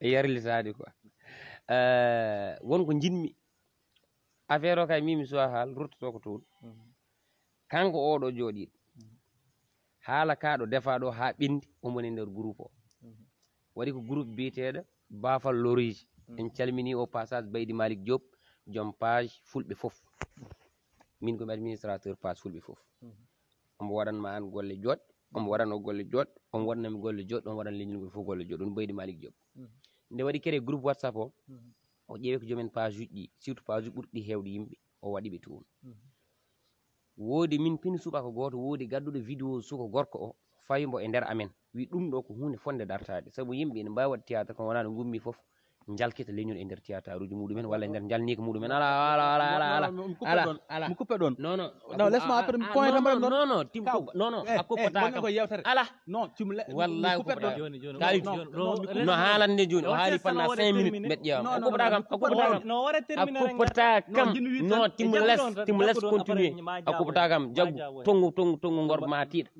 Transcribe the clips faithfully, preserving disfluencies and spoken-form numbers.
E yarlitaade quoi. Eh, won ko njiɗmi. Affaire o kay, min mi suwa haal, ruttoto ko toon. Kanko oɗo jooɗiiɗo. Haala ka ɗo defa ɗo haa ɓenndi, omo woni e nder groupe o. Waɗi ko groupe biyeteeɗo Bafal Loriji. En calmini au passage Baydi Malick Diop, joom page Fulɓe fof. Min ko mi administrateur page Fulɓe fof. Omo waɗan ma aan golle jooɗɗe, omo waɗan o golle jooɗɗe, omo waɗan mi golle jooɗɗe, omo waɗan leñol ngol fof golle jooɗɗe. Ɗum Baydi Malick Diop. Nde waɗi créé groupe WhatsApp o, o ƴeewi ko joomen page uji ɗi, surtout page uji ɓurɗi heewde yimɓe, o waɗi ɓe toon. Woodi min pini subaka gooto, woodi gadduɗo vidéo suka gorko o, fawi mbo e nder amen. Wi ɗum ɗo ko huunde fonde dartaade. Sabu yimɓe ene mbaawi waɗde théâtre, kono wonaa no ngummi fof, njalkita leñol e nder théâtre uji muɗumen, walla e nder njalniika muɗumen. Ala, ala, ala, ala, ala. Ala, ala. Mi kuppe ɗon. Non, non. Non, laisse-moi après point tan mbaɗen ɗon. Non, non, tim kuppe. Non, non, a kuppata kam. Ala. Non, tim le-, wallahi kuppe ɗon. Joni, joni. Kali, no haalande joni, o haali pendant cinq minutes, mbeɗa ƴeewa. A kuppata kam, a kuppata kam. No wara terminer. A kuppata kam. Non, tim les, tim les continuer. A kuppata kam, jaggu, tongu, tongu, tongu, ngor ma tiiɗa.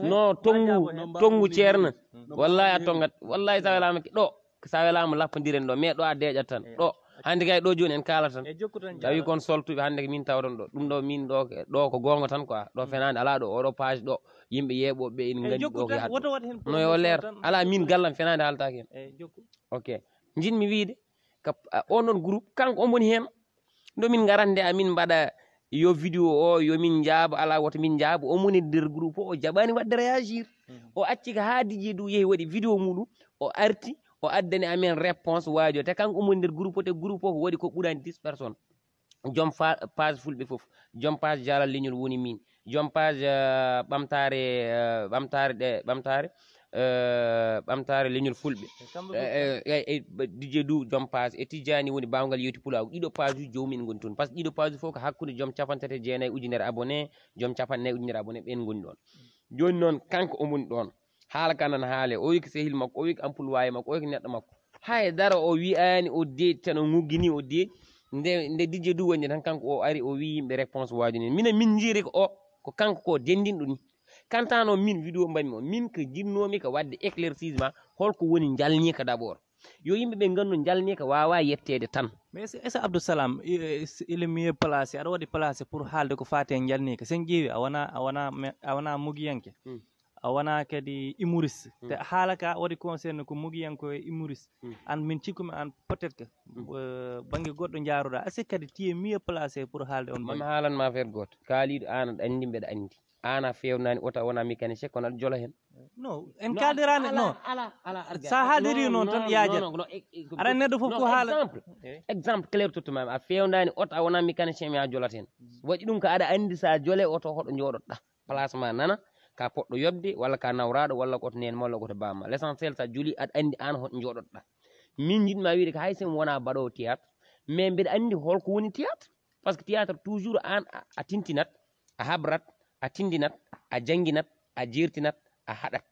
No, tongu, tongu ceerno. Wallahi a tongat. Wallahi sa welaama ki ɗo. Sa welaama lappondiren ɗo. Mais ɗo a deeƴat tan. Ɗo. Hannde kay ɗo jooni en kaalata tan. Tawi kon soltuɓe hannde ko min tawɗon ɗo. Ɗum ɗo min ɗo, ɗo ko goonga tan quoi. Ɗo fenaande alaa ɗo. Oɗo page ɗo. Yimɓe yeeɓooɓe ɓe ina nganndi ɗo ko yahata. No yo leer. Alaa min gallam fenaande haaltaake heen. Ok. Njiɗmi wiide, ka, a, on ɗon groupe, kanko omo woni heen. Nde min ngarande, amin mbaɗa yo vidéo o, yo min njaabo, alaa woto min njaabo. Omo woni nder groupe o, o jaɓaani waɗde réagir. O acci ka haa Didier Doou yehi waɗi vidéo muɗum, o arti, o addani amen réponse waajo. Te kanko omo woni nder groupe o, te groupe o ko waɗi ko ɓurani dix personnes. Joom fa-, page Fulɓe fof, joom page Jaalal Leñol woni min, joom page, eh, ɓamtaare, eh, ɓamtaare ɗe, ɓamtaare, eh, ɓamtaare Leñol Fulɓe. Eh, eh, eh, eh, Didier Doou, joom page, e Tijjani woni baawngal yewti Pulaagu. Ɗiɗo page uji joomum en ngoni toon. Par ce que ɗiɗo page fof ko hakkunde joom capanɗe tati e jeenayi ujunere abonné, joom capanɗe nayi ujunere abonné, ɓeen ngoni ɗoon. Jooni noon, kanko omo woni ɗoon. Haala ka nana haale, o wi ko sehil makko, o wi ko employé makko, o wi ko neɗɗo makko. Hay dara o wiyaani o deeƴi tan, o ŋuggini o deeƴi. Nde, nde Didier Doou woni tan, kanko o ari, o wi yimɓe réponse waaju ni. Minen min njiiri ko o, ko kanko ko denndinɗo ni. Kanta noon min vidéo mbaɗmi o, min ko jinnoomi ko waɗde éclaircissement, holko woni njalniika d'abord. Yo yimɓe ɓe nganndu njalniika waawaa yetteede tan. Mais est-ce, est-ce Abdou Salam, i-, i-, il est mieux placé, aɗa waɗi placé pour haalde ko faati e njalniika. Sen ƴeewi, a wona, a wona me-, a wona mugiyanke. Hmm. A wona kadi humoriste. Hmm. Te haala ka waɗi concerne ko mugiyanko e humoriste. Hmm. An min cikkumi an peut-être que, hmm, euh, bannge goɗɗo njaaruɗa. Est-ce que kadi tu es mieux placé pour haalde on bannge? Mami haalan ma affaire gooto. Kaaliiɗo an aɗa anndi mbeɗa anndi. An a feewnaani oto a wona mécanicien kono aɗa jola heen. Non, en kaaldirani, non. Sa haaliri noon tan yaaja. Aɗa neɗɗo fof ko haala. Exemple, exemple clair tottuma. A feewnaani oto a wona mécanicien mi a jolat heen. Waɗi ɗum ko aɗa anndi sa jole oto hoɗo jooɗoɗa. Place ma nana, ka poɗɗo yoɓde, walla ka nawraɗo, walla ko oto neen ma, walla ko oto baama. L'essentiel sa joli aɗa anndi an hoto jooɗoɗa. Min njiɗma wiide ko hay sen wona baɗowo théâtre, mais mbeɗa anndi holko woni théâtre. Par ce que théâtre toujours an a, a tintinat, a habrat, a tindinat, a jannginat, a jeertinat, a haɗat.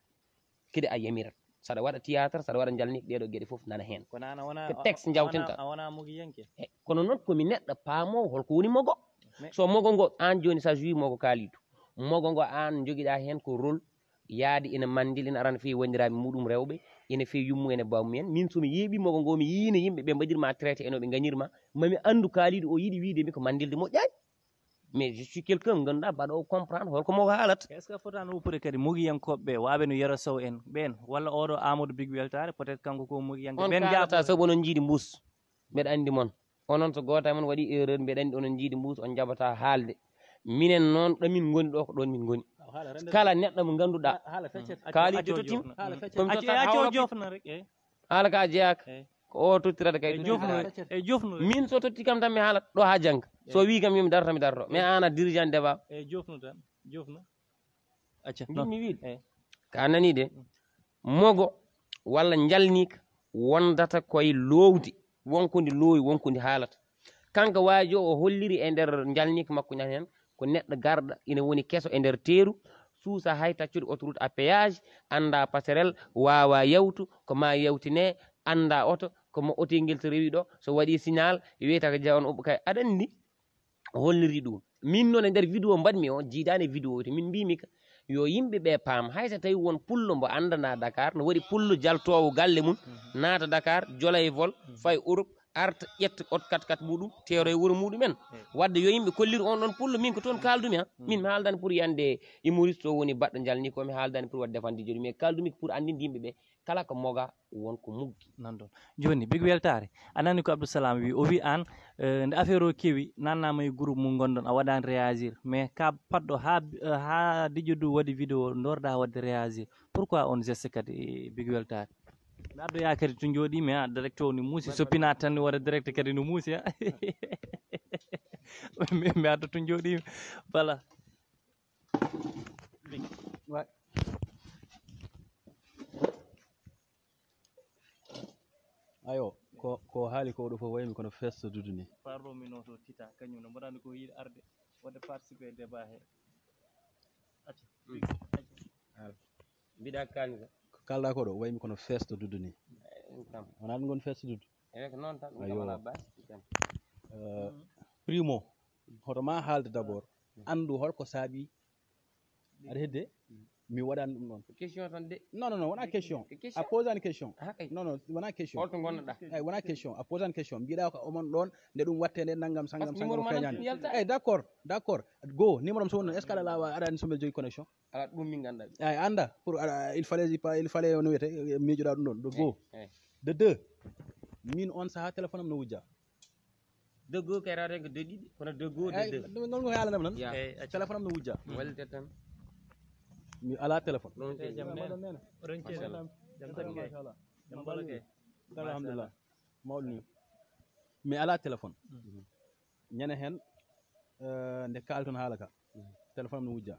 Kadi a yamirat. Saɗa waɗa théâtre, saɗa waɗa njalniika, ɗeɗo geɗe fof nana heen. Kono an a wona, ko texte a, a njawtinta. Wona, a wona mugiyanke. Eh, kono noon ko mi neɗɗo paamoowo holko woni mogo. Mais so mogo ngo, an jooni sa joui mogo Kalidou. Mogo ngo an jogiɗa heen ko rôle yaade ina manndil, ina arana feewi wanndiraaɓe muɗum rewɓe, ina feewi yummu ene bawmi en. Min so mi yeeɓi mogo ngo, mi yii no yimɓe ɓe mbaɗirma traité e no ɓe ngañirma, mami anndu Kalidou o yiɗi wiide mi ko manndilde moƴƴaani. Mais je suis quelqu'un ngannduɗaa baɗoowo comprendre holko mo haalata. Est-ce que a fotaano woppude kadi mogiyankooɓe ɓe, waaɓe no Yero Sow en ɓeen, walla oɗo Amadou Big Weltaare, peut-être kanko ko mogiyanke. On ɓeen kaalata jaaboo. Sabu onon njiidi mbuus. Mbeɗa anndi mon. Onon so gooto e mon waɗi erreur, mbeɗa anndi onon njiidi mbuus, on njaɓataa haalde. Minen noon, ɗo min ngoni ɗo, ko ɗoon min ngoni. Kala neɗɗo mo ngannduɗaa. Kaali jototim. Komi totta haala jofna rek, eh. Haala ka jeyaaka. Eh. Ko o tottirata kay. Eh, jofnu rek. Eh, jofnu rek. Min so totti kam tan mi haalat ɗo haa jannga. So wii kam yo mi darto, mi darto. Mais aan a dirigeant débat. Eh, jofnu tan. Jofnu. Acca. Njiɗmi wiide. Eh. Ka nani de. Mogo walla njalniika wondata koye loowdi. Wonko ndi loowi, wonko ndi haalata. Kanko waajo o holliri e nder njalniika makko nani heen. Ko neɗɗo garɗo, ina woni keso e nder teeru, suusa hay taccude autoroute à péage, annda passerelle, waawa yawtu, ko ma yawtine, annda oto, ko mo otel ngel so rewi ɗo, so waɗi signal, wiyata ko jawon oɓɓo kay. Aɗa anndi, o holliri ɗum. Min noon e nder vidéo mbaɗmi o, jiidaani e vidéo o, to min mbimi ka, Yo yimɓe ɓe paam, hay so tawi won pullo mbo anndanaa Dakar, no waɗi pullo jaltoowo galle mum, naata Dakar, jola e vol, fay Europe, arta, ƴetta oto kat kat muɗum, teero e wuro muɗum en. Wadde yo yimɓe kollir on ɗon pullo, min ko toon kaaldumi ha. Min mi haaldani pour yande humoriste o woni baɗɗo jalni ko, mi haaldani pour wadde defande joni, mais kaaldumi ko pour anndinde yimɓe ɓe, kala ko moga won ko muggi. Nan ɗon. Joni, Big Weltare, a nani ko Abdou Salam wi, o wi an, eh, nde affaire o kewi, nannama e groupe mum ngonɗon, a waɗani réagir, mais ka paɗɗo ha, eh, ha Didio Doudou waɗi vidéo, dorɗa waɗde réagir. Pourquoi on geste kadi, eh, Big Weltare? Mi addoya kadi to jooɗimi, ha, direct o ni muusi, so pina tan ni waɗa direct kadi no muusi, ha. Mi, mi adda to jooɗimi. Voilà. Ayo, ko, ko haali ko ɗo fof waymi kono festo dudu ni. Parlo mi noto tita, kañum no mbaɗani ko yiɗi arde, waɗde participer e débat he. Acca. Acca. Mbiɗa kaani ko. Ko kalɗa ko ɗo waymi kono festo dudu ni. Eh, ɗum kam. Wonaa ɗum woni festo dudu? Ewe ko noon tan, ɗum kam. Ayo. Alaa baasi, ɗum kam. Euh, primo, hoto ma haalde d'abord, anndu holko saabi. Aɗa hedde? Mi waɗani ɗum ɗon. Ko question tan de. Non, non, non, wona question. Ko question. A posani question. Ah, kay. Non, non, wona question. Holto ngonnoɗa? Eyi, wona question. A posani question. Mbiɗa ko omon ɗon, nde ɗum watte nde, nangam, sangam, sangam, ko feeñani. Eyi, d'accord, d'accord. Go, numéro am so wonno, est-ce que aɗa laawa, aɗa anndi so mbeɗa jogii connexion? Ala ɗum min ngannda. Eyi, annda. Pour aɗa, il fallait, il fallait, no wiyete, miijoɗa ɗum ɗon. De go. Eyi, eyi. De deux, min on saha téléphone am no wujja. De go kay rawata ko de ɗiɗi, kono de go de. Eyi, deux. Ɗum ngol ko haalanam nan. Ya. Eyi, acca. Téléphone am no wujja. Walde tan. Mi ala téléphone. Ɗum kay jam nene. Oɗon ceedi. Machallah. Jam tan kay. Jam bolo kay. Alhamdulillah. Mawɗum ni. Mi ala téléphone. Ñande heen, eh, nde kaalton haala ka. Téléphone am no wujja.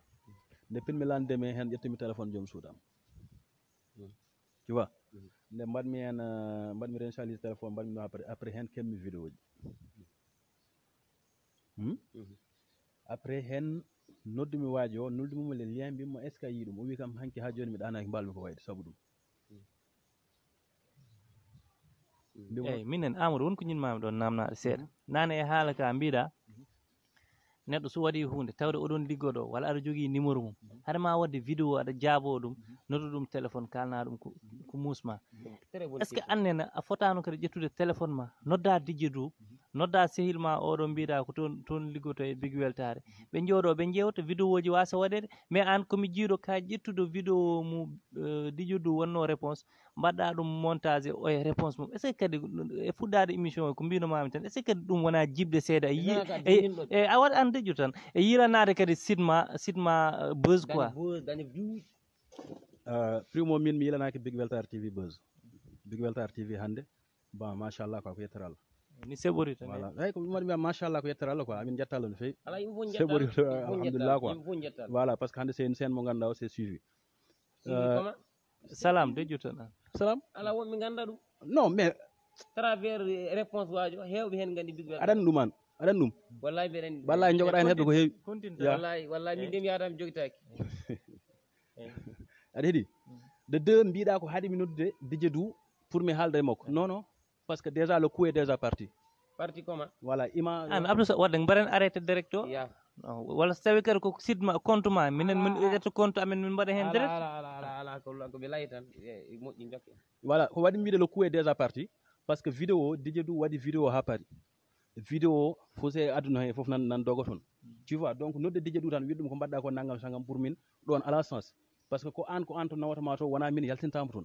Nde pinmi lande mi heen, ƴettumi téléphone joom suudu am. Tu vois? Nde mbaɗmi heen, eh, mbaɗmi réinitialiser téléphone, mbaɗmi ɗum après, après heen keɓmi vidéo ji. Hmm? Après heen noddumi waajo o, noddumi mo le lien, mbimi mo, est-ce que a yii ɗum? O wi kam hanki haa jooni mi ɗaanaaki, mbaalmi ko wayde sabu ɗum. Mbimo Eyi, minen Amadou, won ko ñinmaami ɗoon naamnaade seeɗa. Nane e haala ka mbiɗa, neɗɗo so waɗi huunde, tawde oɗon liggoɗo, walla aɗa jogii numéro mum, haɗa ma waɗde vidéo, aɗa jaaboo ɗum, noddu ɗum téléphone, kaalna ɗum ko, ko muus ma. Est-ce que an nene a fotaano kadi ƴettude téléphone ma, nodda Didio Doudou, nodda sehil ma oɗo mbiɗa ko toon, toon liggoto e Big Weltare? Ɓe njooɗo, ɓe njeewta, vidéo ji waasa waɗeede, mais an ko mi jiiɗo ka ƴettude vidéo mo, eh, Didio Doudou wonno réponse, mbaɗɗa ɗum montage e, e réponse mum. Est-ce que kadi e fuɗɗaade émission o ko mbino mami tan, est-ce que kadi ɗum wona jiɓde seeɗa? E yi-, e, e a waɗa an deƴƴu tan. E yiranaade kadi site ma, site ma, eh, buzz quoi. Dañi buzz, dañi views. Euh, primo min mi yilanaaki Big Weltare T V buzz. Big Weltare T V hannde, bon, machallah quoi, ko yettere Allah. Ni seɓori tan. Voilà. Eyi, ko ɗum waɗi mi wiya machallah, ko yettere Allah quoi. Amin jetta Allah no feewi. Ala, yimɓe fof jetta Allah. Seɓori, yimɓe fof jetta alhamdulillah Allah. Quoi. Yimɓe fof jetta Allah. Voilà, parce que hannde c'est une chaîne mo ngannduɗaa o, c'est suivi. Suivi comment? Salam, deƴƴu tan. Salam. Ala, wonɓe ngannda ɗum. Non, mais travers, eh, réponse waajo, heewɓe heen nganndi Big Weltare. Aɗa anndi ɗum an? Aɗa anndi ɗum? Wallahi mbeɗa anndi. Wallahi jogoɗa heen heɓde ko heewi. Continue. Ya. Wallahi, wallahi min de mi yaata mi jogitaaki. Aɗa heɗi? De deux, mbiɗa ko haade mi noddude Didio Doudou pour mi haalda e makko. Non, non. Parce que déjà le coup est déjà parti. Parti comment? Voilà, ima An Abdou Sa-, wadde mbaren arrêté direct o? Ya. Oh, walla so tawi kadi ko site ma, compte ma, minen min ƴetta compte amen min mbaɗa heen direct. Ala, ala, ala, ala, ala, ko, ko mi layi tan. E, e moƴƴi jokke. Voilà, ko waɗi mbiɗa le coup est déjà parti, parce que vidéo, Didio Doudou waɗi vidéo ha paari. Vidéo o fof se aduna he fof nan, nan dogo toon. Tu vois, donc nodde Didio Doudou tan, wiɗ ɗum ko mbaɗɗa ko nangam sangam pour min, ɗon ala sens. Parce que ko an, ko an to nawata ma to, wona min yaltintama toon.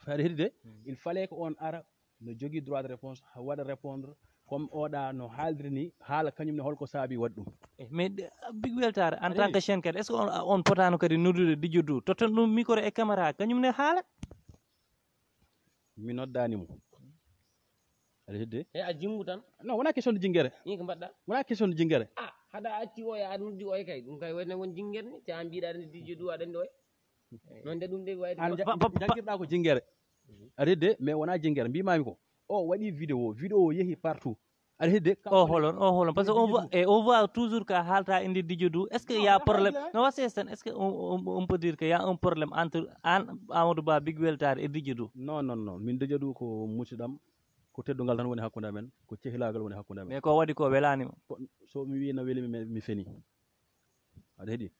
Fayde heɗi de, il fallait ko on ara, no jogii droit de réponse, waɗa répondre, comme oɗa no haaldiri ni, haala kañum ne holko saabi waɗi ɗum. Eh, mais, eh, Big Weltare, en tant que chaîne kadi, est-ce que on, on potaano kadi noddude Didio Doudou, totten ɗum micro e caméra, kañum ne haala? Mi noddaani mo. Aɗa hedde? E a jinngu tan. Non, wona question de jinngere. Ɗin ko mbaɗɗa? Wona question de jinngere. Ah, haɗa acci o e a noddi o e kay. Ɗum kay wayno won jinngere ni. Te an mbiɗa aɗa noddi Didio Doudou aɗa anndi o e. Non de ɗum de wayde. An ja-, jangirɗa ko jinngere. Aɗa hedde, mais wona jinngere. Mbimami ko. O waɗi vidéo. Vidéo o yehi partout. Aɗa hedde? O holon, o holon. Parce que on voit, et on voit toujours que haalta inde Didio Doudou. Est-ce que y a problème? Non, wasi tan, est-ce que on, on, on peut dire que y a un problème entre an, Amadou Ba, Big Weltare et Didio Doudou? Non, non, non. Min Didio Doudou ko musidɗam, ko teddungal tan woni hakkunde amen, ko cehilaagal woni hakkunde amen. Mais ko waɗi ko welaani mo? Ko, so mi wii no weli mi, mi feni. Aɗa heɗi?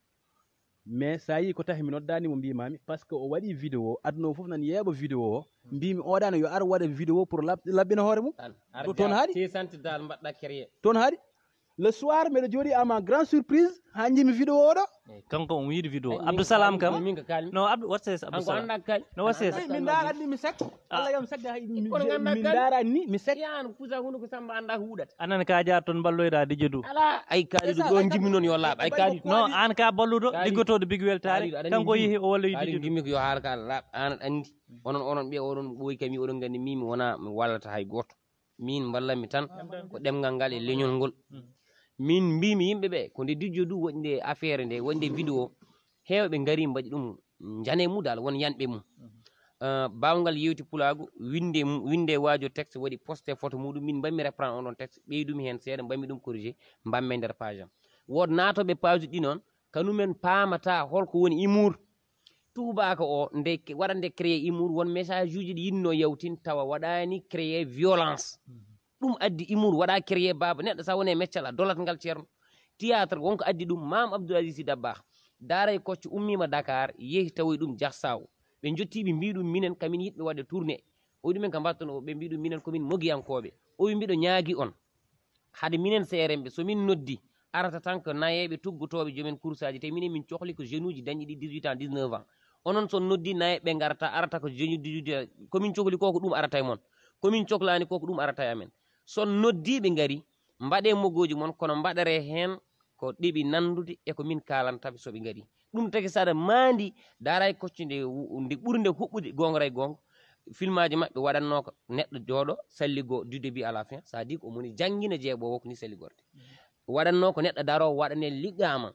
Mais sa yi ko tahi mi noddani mo mbimami, parce que o waɗi vidéo, aduna o fof nan yeeɓa vidéo o. Mbimi oɗano yo ar waɗa vidéo pour lab-, laɓɓina hoore mum. An, ar To toon jaa, haaɗi? Six cents dal mbaɗɗa créé. Toon haaɗi? Le soir, mbeɗa jooɗi à ma grande surprise, ha jimi vidéo oɗo. Kanko omo yiɗi vidéo. Abdou Salam kam. Min ko kalmi. No, Abdou, what says Abdou Salam? No, what says? Min ndaara anni mi sek. Allah yam sek hay mi. Kono nganndaa min kali. Ndaara anni mi sek. Yan kusa hunu ko Samba anda ko wuɗata. Anan ka jaar toon mballoyɗa Didio Doudou. Ala ay kali ɗum ɗo jimmi noon yo laaɓ. Ay kali. No, an ka balluɗo, liggotoɗo Big Weltare. Kanko yehi o walla Didio Doudou. Jimmi ko yo haala ka laaɓ. An andi. Onon, onon ɓe oɗon ɓooyi kam, oɗon nganndi min mi wona mi wallata hay gooto. Min mballanmi tan ko ɗemngal ngal e leñol ngol. Min mbimi yimɓe ɓe ko nde Didio Doudou waɗi nde affaire nde, waɗi nde vidéo, heewɓe ngari mbaɗi ɗum njane mu dal, won yanɓe mum. Euh, baawngal yewti pulaagu, winde mu-, winde waajo texte waɗi posté photo muɗum, min mbammi reprendre on ɗon texte, ɓeydumi heen seeɗa, mbammi ɗum corrigé, mbamme nder page am. Wood naatoɓe page ɗi noon, kanumen paamata holko woni humour. Tuubaako o, nde ke-, waɗa nde créé humour, won message uji ɗi yinno yawtin, tawa waɗaani créé violence. Ɗum addi humour, waɗa créé baaba. Neɗɗo sa woni e meccal a dolat ngal ceerno. Théâtre wonko addi ɗum, Maam Abdoul Aziz Sy Dabakh. Daaray Kocc ummiima Dakar, yehi tawoyi ɗum Diassao. Ɓe jotti ɓe mbi ɗum minen kamin yiɗɓe waɗde tournée. O wi ɗumen ka mbatton o, ɓe mbi ɗum minen komin mogiyankooɓe. O wi mbiɗo ñaagi on. Hade minen seerenɓe, so min noddi, arata tan ko nayeeɓe toggotooɓe joomen kursaaji, te minen min cohli ko jeunes uji dañɗi ɗi dix-huit ans, dix-neuf ans. Onon so noddi nayeeɓe ngarata, arata ko jeunes uji dix-huit ans. Ko min cohli ko, ko ɗum arata e mon. Ko min cohlaani ko, ko ɗum arata e amen. So noddiiɓe ngari, mbaɗee mogooji mon, kono mbaɗaree heen ko ɗeɓi nanndude e ko min kaalantaɓe so ɓe ngari. Ɗum tagi saɗa maandi daaray kocci nde, nde ɓuri nde huɓɓude goonga ray goonga. Filmaaji maɓɓe waɗatnoo ko neɗɗo jooɗo salligo du début à la fin, c'est-à-dire ko omoni janngina jeeɓoowo ko ni salligorde. Waɗatnoo ko neɗɗo daroo waɗa nde liggama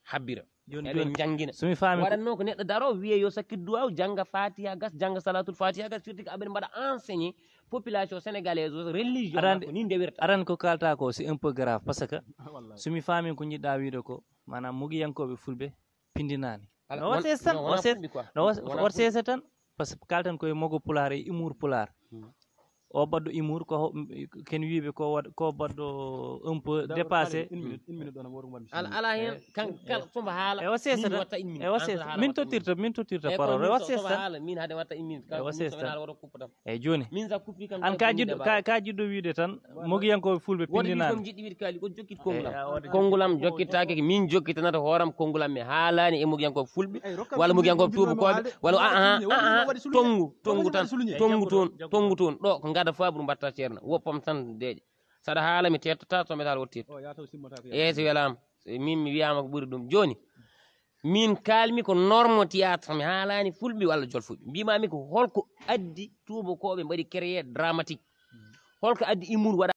habbira. Jooni, eɓen jooni, janngina. So mi faami ko waɗatnoo ko neɗɗo daroo wiye yo sakkit duwaaw, jannga Fatiha gas, jannga Salatul Fatiha gas, firti ko aɓen mbaɗa enseigné population sénégalaise o religion aɗa andi, makko ni ndewirta. Aɗa andi ko kalta ko, c'est un peu grave, parce que so mi faami ko jiɗɗa wiide ko, maanaam mogiyankooɓe fulɓe pindinaani. Ala, no won-, waɗ seesa tan, no wona won-, fulɓe quoi. No wona won-, fulɓe. Waɗ seesa tan, parce que kalten koye mogo pulaar e humour pulaar. Hmm. O baɗɗo humour ko ho-, ken wiiɓe ko waɗ-, ko baɗɗo un peu dépassé. Une minute, une minute, ɗon am woto mbaɗ mi ala, ala heen, kan, kala, eh, somba haala, e o seesa min tan. Watta une minute. E o seesa. Min tottirta, min tottirta parole. E o seesa tan. Haala, min hade watta une minute. E o seesa tan. Woto kuppu tan. Eyi, jooni, min sa kuppi kam an ka jiɗɗo, ka, ka jiɗɗo wiide tan, mogiyankooɓe fulɓe pindinaani. Woodi kam jiɗɗi wiide kaali, ko jokkit konngol am. Eyi, a, woodi. Konngol am jokkittaake, min jokkitanata hooram konngol am, mi haalaani e mogiyankooɓe fulɓe, walla mogiyankooɓe tuubakooɓe, walla, a, a, a, a, tonngu, tonngu tan, tonngu toon, tonngu toon, ɗo ko ngada fabru mbatta ceerno, woppam tan deeƴa. Saɗa haala mi tettata, so mi taal wottirta. Eyi, so welaama, so min mi wiyaama ko ɓuri ɗum. Jooni, min kaalmi ko norme théâtre, mi haalaani fulɓe walla jolfuɓe. Mbimaami ko holko addi tuubakooɓe mbaɗi créé dramatique. Holko addi humour waɗa